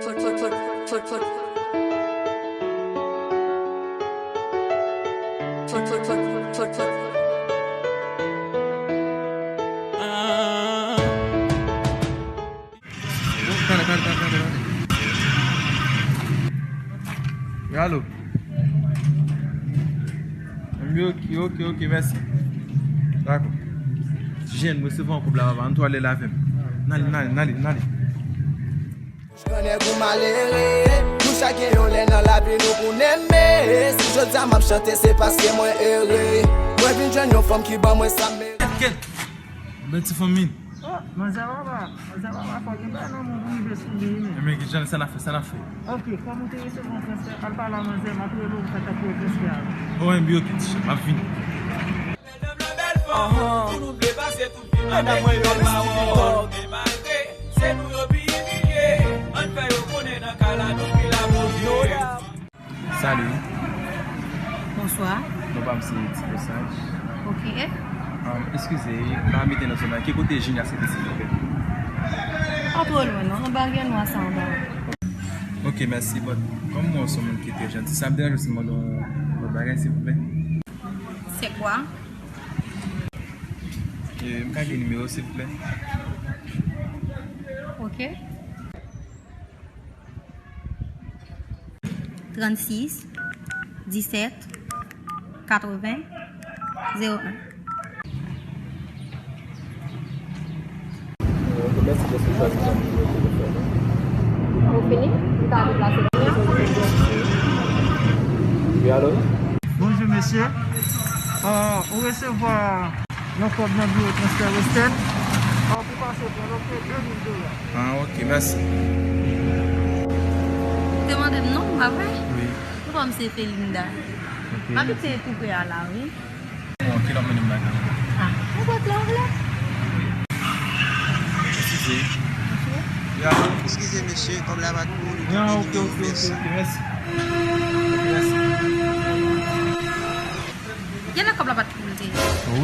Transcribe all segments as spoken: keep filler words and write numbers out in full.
Pale, pale, pale, pale, pale. Wi, alo. Wi, ok, ok, ok, mèsi. Dakò. Jèn, mwen se van koup la, papa. Ann tou ale la avè m. N ale, n ale, n ale, n ale. Grannèg ou malere, nou chak gen yon lè nan lavi nou pou n eme. Si jodi a m ap chante, se paske mwen ere. Mwen vin jwenn yon fanm ki ban mwen sa m merite. Kèt, kèt. Bèl ti fanmi. Oh, manzè papa, manzè papa, fò gen bagay nan moun pou rive sou li, men. Ebyen, ki jan sa n ap fè, sa n ap fè? Ok, kòm ou te resevwa yon transfè, al pale a manzè, m ap rele w, sa k ap pou transfè a. Oh, ebyen, ok, ti jan, m ap vini. Ahan. Madanm mwen yo, mèsi pou kòb. Salut. Bonswa. Non pa m se Ti Lesaj. Ok. Um, eskize, m abite nan zòn nan. Ki kote Jinya se te, silvouplè? Pa twò lwen, non. Nan Baryè Nwa sa anba. Ok, mèsi. But, kòm mwen se yon moun ki trè janti, sa ap deranje w si m mande w yon lòt bagay, silvouplè? C'est quoi? E, m ka gen nimewo w, silvouplè? Ok. Trannsis, disèt, katreven, zewo en. Ou fini? M ta deplase. Wi, alo? Bonjou, mesye. Ah, ou resevwa yon kòb nan biwo transfè Western. Ah, pou pase pran, ok, de mil dola. Ah, ok, mèsi. Ou te mande m non, pa vre? Wi. Ou pa m se Felinda. Ok. M abite tou pre a la, wi. Bon, kilè w mennen m lakay ou? Ah, ou pran lè w vle. Eskize. Ok. Ya. Eskize, mesye, kòb la pa t pou ou, li gen nimewo, mèsi. Ok, mèsi. Mèsi. Genlè kòb la pa t pou ou l te ye.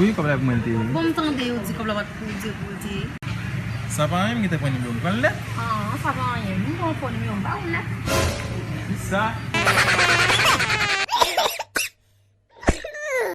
Wi, kòb la pou mwen l te ye. Bon, m tande yo di kòb la pa t pou ou l te ye, pou ou l te ye. Sa pa anyen, m gentan pran nimewo m, pran l nèt. Ah, sa pa anyen. M pran fo nimewo m, ba ou nèt. Kisa?